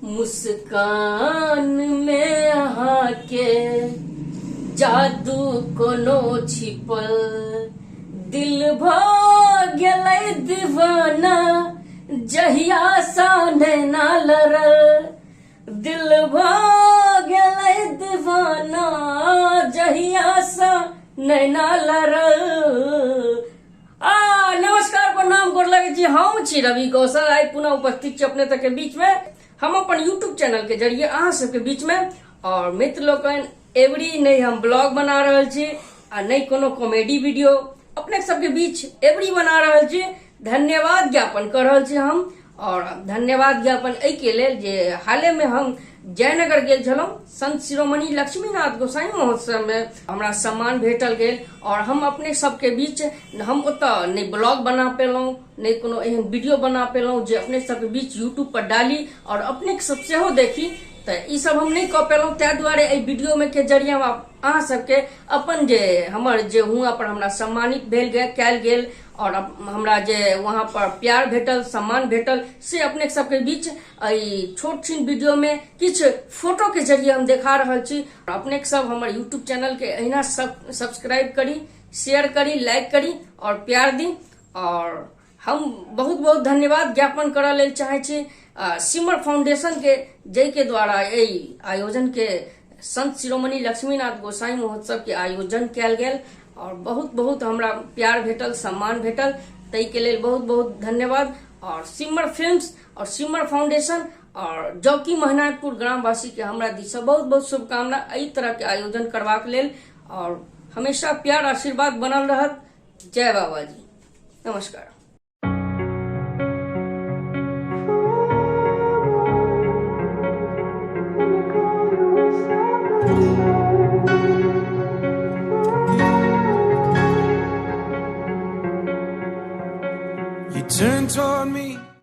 मुस्कान मे अहाँके जादू कोनो छिपल, दिल भऽ गेलै दीवाना जहिया सा नैना लड़ल, दिल भऽ गेलै दीवाना जहिया सा नैना लड़ल। आ नमस्कार, प्रणाम, गोर लगै छी। हम छी रवि कौशल, आइ पुनः उपस्थित छी अपने तक के बीच में हम अपन यूट्यूब चैनल के जरिए अहाँ सबके बीच में। और मित्र लोकनि, एवरी नहि हम ब्लॉग बना रहल छी आ नहि कोनो कॉमेडी वीडियो, अपने सबके बीच एवरी बना रहल छी। धन्यवाद ज्ञापन कर रहल छी हम, और धन्यवाद ज्ञापन एहि के लेल जे हाले में हम जयनगर गेल छलहुँ, संत शिरोमणि लक्ष्मीनाथ गोसाई महोत्सव में हमरा सम्मान भेटल गेल। और हम अपने सबके बीच हम ओतऽ नहि ब्लॉग बना पेलहुँ, नहि कोनो एहन वीडियो बना पेलहुँ जे अपने सबके बीच यूट्यूब पर डाली और अपने सब सेहो देखी, तऽ ई सब हम नहि कऽ पेलहुँ। ताहि दुआरे एहि वीडियो में के जरिए हम अहाँ सबके अपन जे हमर जे हुआँ पर हमरा सम्मानित भेल गेल कयल गेल और हमरा जे वहाँ पर प्यार भेटल, सम्मान भेटल, से अपने सबके बीच एहि छोट छिन वीडियो में किछु फोटो के जरिए हम देखा रहल छी। अपने सब हमर यूट्यूब चैनल के अहिना सब्सक्राइब करी, शेयर करी, लाइक करी और प्यार दी। और हम बहुत बहुत धन्यवाद ज्ञापन करऽ लेल चाहै छी सिमर फाउंडेशन के, जाहि के द्वारा एहि आयोजन के संत शिरोमणि लक्ष्मीनाथ गोसाई महोत्सव के आयोजन कयल गेल और बहुत बहुत हमरा प्यार भेटल, सम्मान भेटल, ताहि के लेल बहुत बहुत धन्यवाद। और सिमर फिल्म्स और सिमर फाउंडेशन और जौकी महनाथपुर ग्रामवासी के हमरा दिस से बहुत बहुत शुभकामना एहि तरह के आयोजन करबाक लेल, और हमेशा प्यार आशीर्वाद बनल रहत। जय बाबा जी, नमस्कार। You turn toward me.